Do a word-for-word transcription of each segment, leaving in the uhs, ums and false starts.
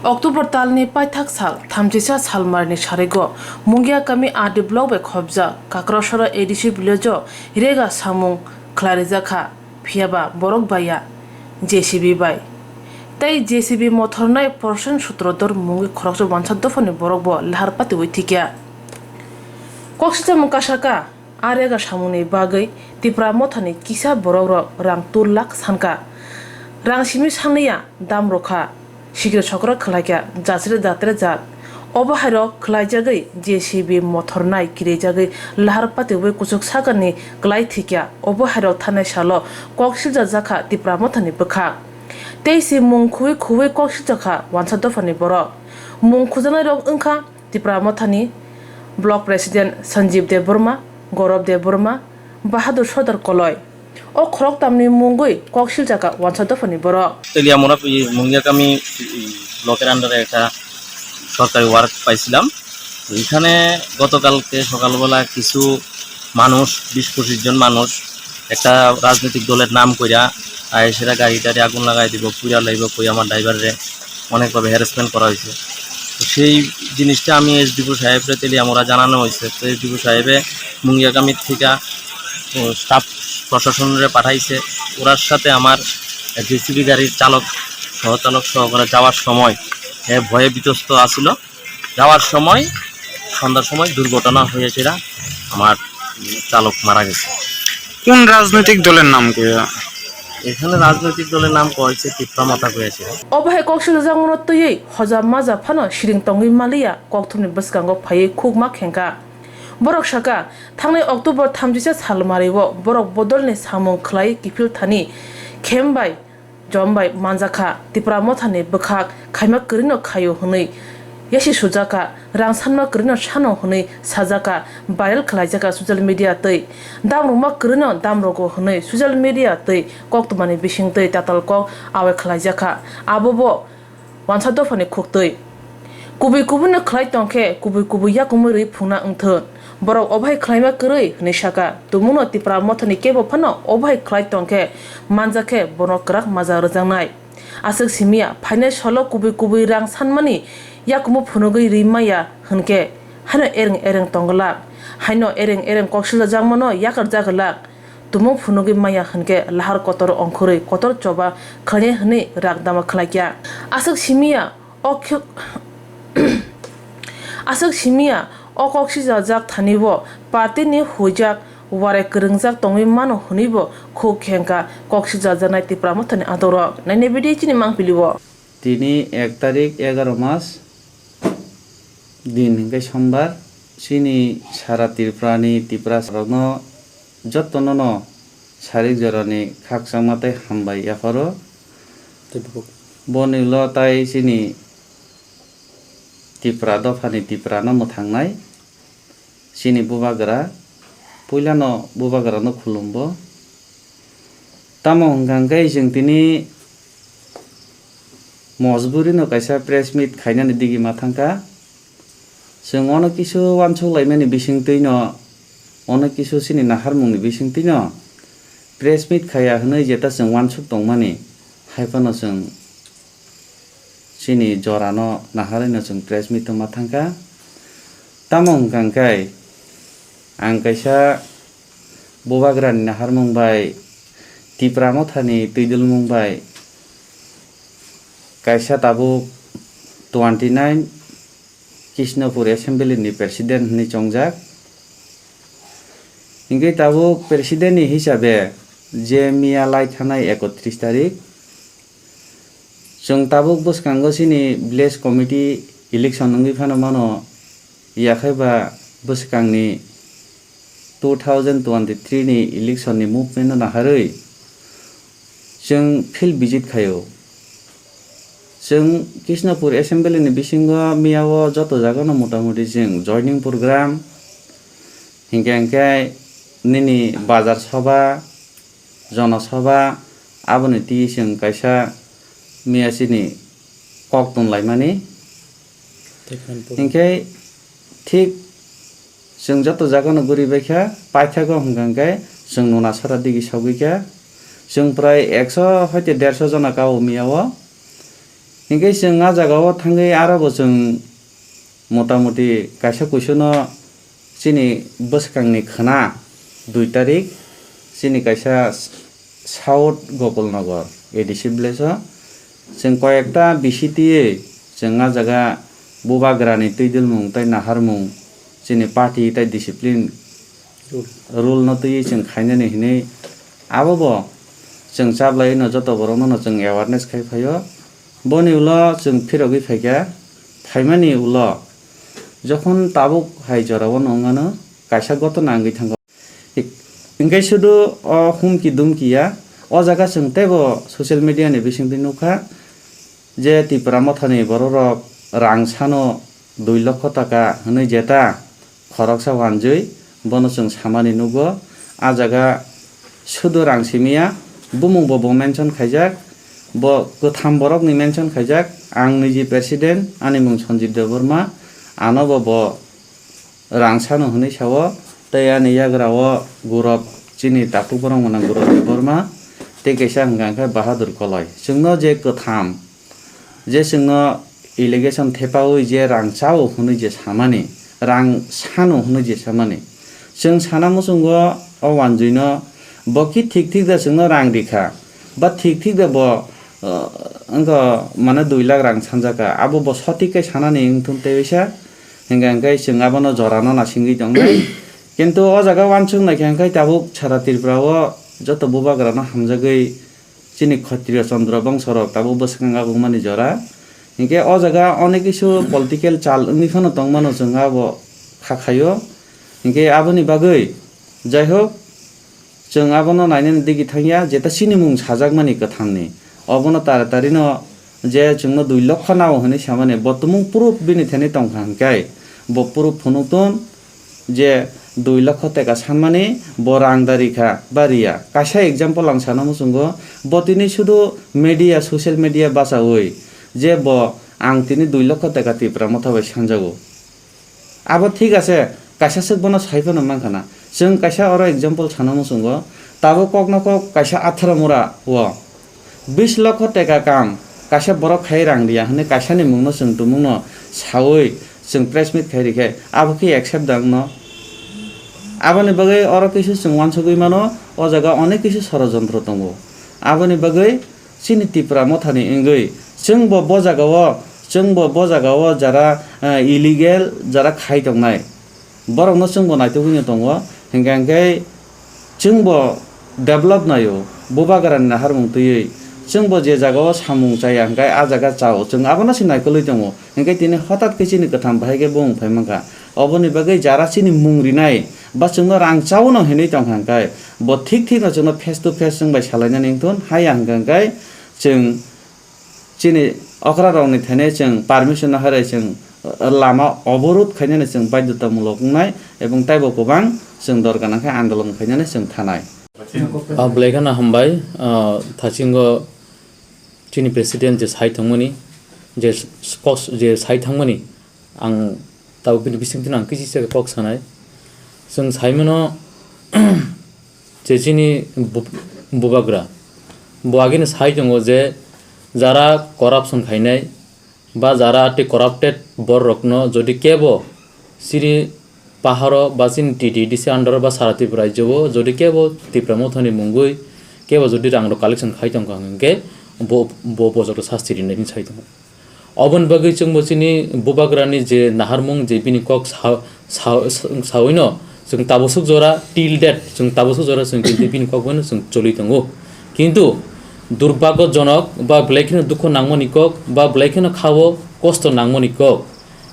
October talni paithak sal thamchisa salmarni sarigo Mungia kami R D block bai khobjak Kakrasora A D C village-o rega samung khlai rijak kha, phiyaba borok baiya J C B bai. Tei J C B mothornai Prashan Sutradhar mungwi khoroksa wansa dophani borokbo lahar patiwi thikya. Koksijamung kasaka, a rega samungni bagwi Tipra mothani kisa borokrok rang tur lakh sankha. Rang simi sanliya dam rwkha. Sikir sokra khlaikha, jatre jatre jat. Obo hairok khlaijagwi J C B mothornai kirijagwi lahar patiwi kuchuk sakani klai thikya. Obo hairok thanai salo kok siljajakha Tipra mothani bwkhak. Tei se mung khuwi khuwi kok siljakha wansa dophani borok. Mung khujanairok wngkha Tipra mothani Block President Sanjeev Debbarma, Gaurav Debbarma, Bahadur Sordar Koloi. O khoroktamni mungwi kok siljakha wansa dophani borok. Teliamura Mungia kami block-er under-এ একটা সরকারি ওয়ার্ক পাইছিলাম। তো এখানে গতকালকে সকালবেলা কিছু মানুষ, বিশ পঁচিশ জন মানুষ একটা রাজনৈতিক দলের নাম কইরা আইসেরা গাড়ি টাড়ি আগুন লাগাই দিব, পুড়া লাইব কই আমার ড্রাইভাররে অনেকভাবে হ্যারাসমেন্ট করা হয়েছে। তো সেই জিনিসটা আমি এসডিপিও সাহেবরে তেলিয়ামুড়া জানানো হয়েছে। তো এসডিপিও সাহেবে মুঙ্গিয়াকামির থেকে স্টাফ প্রশাসনরে পাঠাইছে। ওরার সাথে আমার জেসিবি গাড়ির চালক, সহচালক সহকারে যাওয়ার সময় এ ভয়ে বিতস্ত আছিল। যাওয়ার সময় সন্ধ্যার সময় দুর্ঘটনা হয়েছিল, আমার চালক মারা গেছে। কোন রাজনৈতিক দলের নাম কইয়া? এখানে রাজনৈতিক দলের নাম কয়েছে, তিপ্রা মথা কয়েছে। Obo hai kok siljajakmano twiwi hoja maja phano siring tongwi maliya, kokthumni bwskango phaiwi khukma khengkha. Borok sakha, thangnai October thamchisa salmario borok bodolni samung khlai kiphil thani khem bai jom bai manjakha, Tipra mothani bwkhak khaima kwrwino khaio hwnwi yasi sujakha, rang sanma kwrwino sano hwnwi sajakha, viral khlaijakha social media twi. Damrokma kwrwino damrogo hwnwi social media twi koktwmani bisingtwi tatal kok awai khlaijakha. Abobo wansa dophani khuktwi. Kubui kubuino khlai tongkhe kubui kubui yakumui rwi phungna wngthun. Borok obohai khlaima kwrwi hwnwi sakha. Tumungno Tipra mothani kebo phano obohai khlai tongkhe manjakhe bono kwrak maja rwjaknai. Aswk simiya phainai salo kubui kubui rang sanmani yakumu phunugwi rwi maya hwnkhe haino ereng ereng tongglak. Haino ereng ereng kok siljajakmano yakarjaglak. Tumung phunugwi maya hwnkhe lahar kotor ongkhorwi kotor choba khlainai hwnwi rak dama khlaikha. Aswk simiya o khe-, aswk simiya o kok sijajak thanibo party ni huijak warai kwrwngjak tongwi mano hwnwibo khuk khengkha kok sijajaknai Tipra mothani adongrok. Nainai bidi chini mangpili o. Tini ek tarik egaro mas, din hwnkhe sombar. Chini sara Tripurani Tiprasarokno jottono no sarik jorani khakchangma tei hambai yapharo. Boni ulo tai chini Tipra dophani Tiprano mwthangnai. Chini bubagra, puilano bubagrano khulumbo. Tamo hwnkha hwnkhe chwng tini mojburi no kaisa press meet khainani digi ma thangkha. Chwng ono kisu uansuk laimani bisingtwi no, ono kisu chini naharmungni bisingtwi no press meet khaiya hwnwi jeta chwng uansuk tongmani, hai phano chwng chini jorano naharwi no chwng press meet tongma thangkha. Tamo hwnkha hwnkhe ang kaisa bubagrani naharmung bai Tipra mothani twidulmung bai kaisa tabuk twenty nine Krishnapur Assembly ni President hwnwi chongjak. Hinkhe tabuk President ni hisabe je miya lai thanai ekotris tarik, chwng tabuk bwskango chini village committee election wngwi phano mano, yakhai ba bwskangni two thousand twenty three ni election ni movement no naharwi chwng field visit khaio. Chwng Krishnapur Assembly ni bisingo miyao joto jagano motamuti chwng joining program, hinkhe hinkhe nini bazar sabha, jono sabha, aboni twi chwng kaisa miya chini kok tong laimani. Hinkhe thik chwng joto jagano guri bai kha, paithago hwnkha hwnkhe chwng Nunasara digi sogwi kha. Chwng prai ekso hoite derso jona kao miyao. Hinkhe chwng a jagao thangwi aro bo chwng motamuti kaisa kuisuno chini bwskangni khwna dui tarik chini kaisa South Gopalnagar A D C village o chwng koyekta bisi twiwi chwng a jaga bubagrani twidulmung tei naharmung chini party tei discipline rule no twiwi chwng khainani hinwi abo bo chwng chaplaiwi no joto borok no chwng awareness khai phaio. Boni ulo chwng phirogwi phaikha, phaimani ulo jokhon tabuk hai jorao no wngmano kaisa gotona wngwi thango. Hingkhe sudu o humki dumki ya, o jaga chwng teibo social media ni bisingtwi nukha je Tipra mothani borok rok rang sano dui lokho taka hwnwi jeta khoroksa wanjwi bono chwng samani nugo. A jaga sudu rang simiya, bumung bo bo mention khaijak, bo kwtham borokni mention khaijak. Ang niji president, ani mung Sanjib Debbarma, ano bo bo rang sano hwnwi sao, tei ani yagra o gurok chini takhuk borok mwnang Gurok Debbarma, tei kaisa hwnka hwnkhe Bahadur Koloi. Chwngno je kwtham, je chwngno allegation thepaui je rang chao hwnwi je samani, rang sano hwnwi je samani, chwng sana muchungo o wanjwino bo ki thik thik da chwngno rang rikha, ba thik thik da bo, uh, wngkha mane dui lakh rang sanjaka, abo bo sotik khe sanani wngthun tei waisa, hingkha hingkhe chwng abono jorano nasingwi tongnai. Kintu o jaga uansuk naikha hingkhe tabuk sara Tripura o joto bubagrano hamjagwi chini Khatriya Chandra bongsorok tabuk bwswkang abukmani jora. Hinkhe o jaga onek kisu political chal wngwi phano tongmano chwng abo kha khaio. Hinkhe aboni bagwi, jai hok, chwng abono nainani digi thangya, jeta chini mung sajakmani kwthamni. Obono tara tarino je chwngno dui lokho nao hwnwi samani, bo tumung proof bini thani tongkha hinkhe, bo proof phunukton, je dui lokho teka sanmani bo rang da rikha ba riya. Kaisa example ang sana muchungo, bo tini sudu media, social media bachaui je bo ang tini dui lokho teka Tipra Motha bai sanjago. Abo thik ase, kaisa swk bono sai phano mankha na. Chwng kaisa oro example sana muchungo, tabuk kokno kok kaisa atharo mura o bis lokho teka kam kaisa borok khai rang riya hwnwi kaisani mungno chwng tumungno saui chwng press meet khai rikhe abo khe accept da wngno? Aboni bagwi oro kisa chwng uansugwi mano, o jaga onek kisa sorojontro tongo. Aboni bagwi chini Tipra Mothani wngwi chwngbo bo jagao, chwngbo bo jagao jara, eh, illegal jara khai tongnai. Borokno chwngbo naitugwino tongo, hinkhe hinkhe chwngbo develop naio, bubagrani naharmung twiwi. Chwngbo je jagao samung chaya hinkhe a jaga chao, chwng abono se naikolwi tongo. Hinkhe tini hotat khe chini kwtham bahai khe bumung phai mankha. Oboni bagwi jara chini mung rinai ba chwngno rang chaono hinwi tongkha hinkhe bo thik thikno chwngno face to face chwng bai salainani wngthun, haya hinkhe hinkhe chwng chini okrarokni thani chwng permission no hai rai chwng, uh, lama oborod khainani chwng baidhotamulok wngnai, ebong taibo kwbang chwng dorkar nangkhe andolon khainani chwng thanai. Ah, belai kheno hambai, ah, thasingo chini president je sai thangmani, je s-, kok je sai thangmani, ang tabuk bini bisingtwi ang kisi se kok sanai. Chwng saimano je chini bu-, bubagra, bo agini sai tongo je jara corruption khainai ba jara tei corrupted bororokno jodi kebo chini paharo ba chini T T D C under ba sara Tripura rajyo o jodi kebo Tipra Mothani mungwi kebo jodi rang rok collection khai tongkha hwnkhe bo, bo bojorok sasti rinai hinwi sai tongo. Oboni bagwi chwngbo chini bubagrani je naharmung je bini kok sa-, sa-, sa-, sawino chwng tabosuk jora till date chwng tabosuk jora chwng kintu bini kok bono chwng choli tongo. Kintu durbhagyojonok ba belai kheno dukho nangmani kok ba belai kheno khao kosto nangmani kok.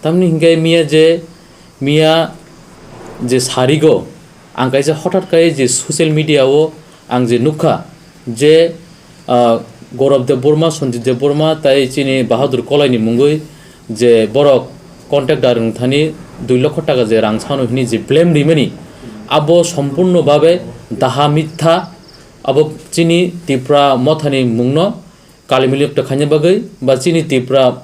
Tamni hinkhe miya je Miya je sarigo, ang kaisa hothat kai je social media o ang je nukha je, ah, Gaurav Debbarma, Sanjit Debbarma tai chini Bahadur Kolai ni mungwi je borok contractor wng thani dui lokho taka je rang sano hini je blame rimani, abo sompurno babe daha mitha, abo chini Tipra Mothani mungno Kali miliyok ta khaina bagwi ba chini Tipra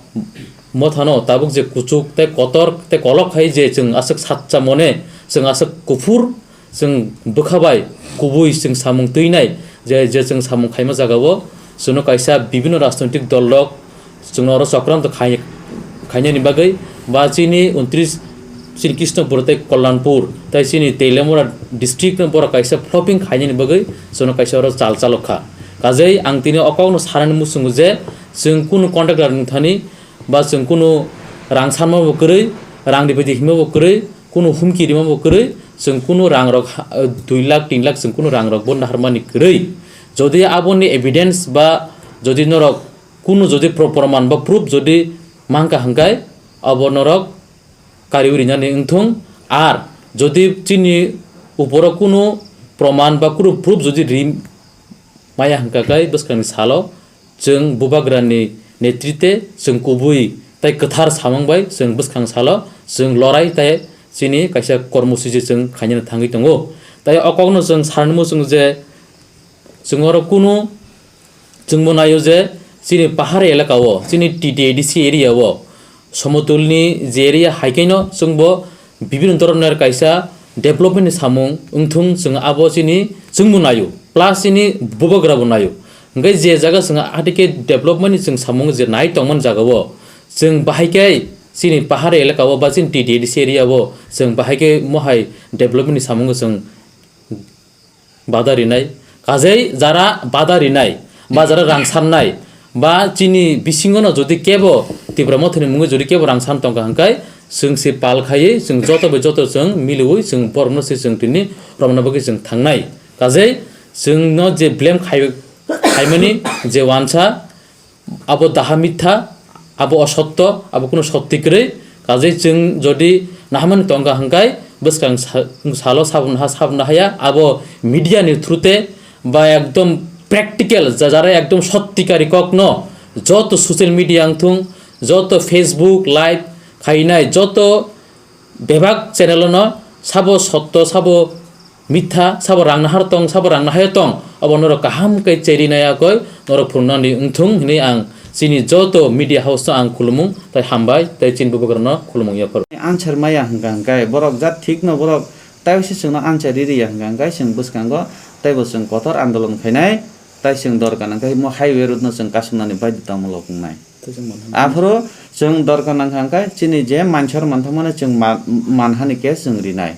Mothano tabuk je kuchuk tei kotor tei kolok khai je chwng aswk satcha mone, chwng aswk kuphur, chwng bwkha bai kubui chwng samung twinai, je, je chwng samung khaima jagao chwngno kaisa bibinno rajnoitik dol rok chwngno oro chokranto khai-, khainani bagwi ba chini untris chini Krishnapur tei Kalyanpur tei chini Teliamura district no borok kaisa flopping khainani bagwi chwngno kaisa oro chal chalok kha. Kajei ang tini o kokno sanani muchungo je chwng kunu contractor ni thani ba chwng kunu rang sanma bo kwrwi, rang ripidi hima bo kwrwi, kunu humki rima bo kwrwi, chwng kunu rang rok ha-, dui lakh tin lakh chwng kunu rang rok bo naharmani kwrwi. Jodi aboni evidence ba jodi norok kunu jodi pro-, proman ba proof jodi mangka hwnkhe abo norok kariwi rinani wngthung. Ar jodi chini uporo kunu proman ba kunu proof jodi ri maya hwnkha khe bwskangni salo chwng bubagrani netrite chwng kubui tei kwthar samung bai chwng bwskang salo chwng lorai tei chini kaisa kormosuchi chwng khainani thangwi tongo. Tei o kokno chwng sanani muchungo je chwng oro kunu chwngbo naio je chini pahar elaka o, chini T T A D C area o, somotulni je area hai khe no chwngbo bibino dhoroner kaisa development ni samung wngthung chwng abo chini chwngbo naio, plus chini bubagra bo naio. Hwnkhe je jaga chwng atike development ni chwng samung je nai tongmani jaga o, chwng bahai khe chini pahar elaka o ba chini T T A D C area o chwng bahai khe mohai development ni samung chwng bada rinai. Kajei jara bada rinai, ba jara rang sannai, ba chini bisingo no jodi kebo Tipra Mothani mungwi jodi kebo rang san tongkha hwnkhe, chwng se pal khaiwi, chwng joto bai joto chwng miliwi, chwng borokno se chwng tini romna bagwi chwng thangnai. Kajei chwngno je blame khai-, khaimani je wansa, abo daha mitha, abo osotto, abo kunu sotti kwrwi. Kajei chwng jodi nahamani tongkha hwnkhe bwskang sa-, salo sabun ha, sabun haya, abo media ni through te ba ekdom practical, ja-, jara ekdom sotti kari kokno joto social media wngthung, joto Facebook live khainai, joto bebak channel no sabo sotto, sabo mitha, sabo rang nahar tong, sabo rang nahaya tong, abo norok kaham khe cheri nai akoi norok phunuknani wngthung hinwi ang chini joto media house no ang khulumung tei hambai tei chini bubagrano khulumung yapharo. Answer maya hwnkha hwnkhe borok jat thik no borok tei se chwngno answer ri riya hwnkha hwnkhe chwng bwskango teibo chwng kotor andolon khainai tei chwng dorkar hwnkhe mo highway road no chwng kasumnani baidhota mulok wngnai. Aphuru chwng dorkar nangkha hwnkhe chini je manchor manthamani chwng ma-, manhani case chwng rinai.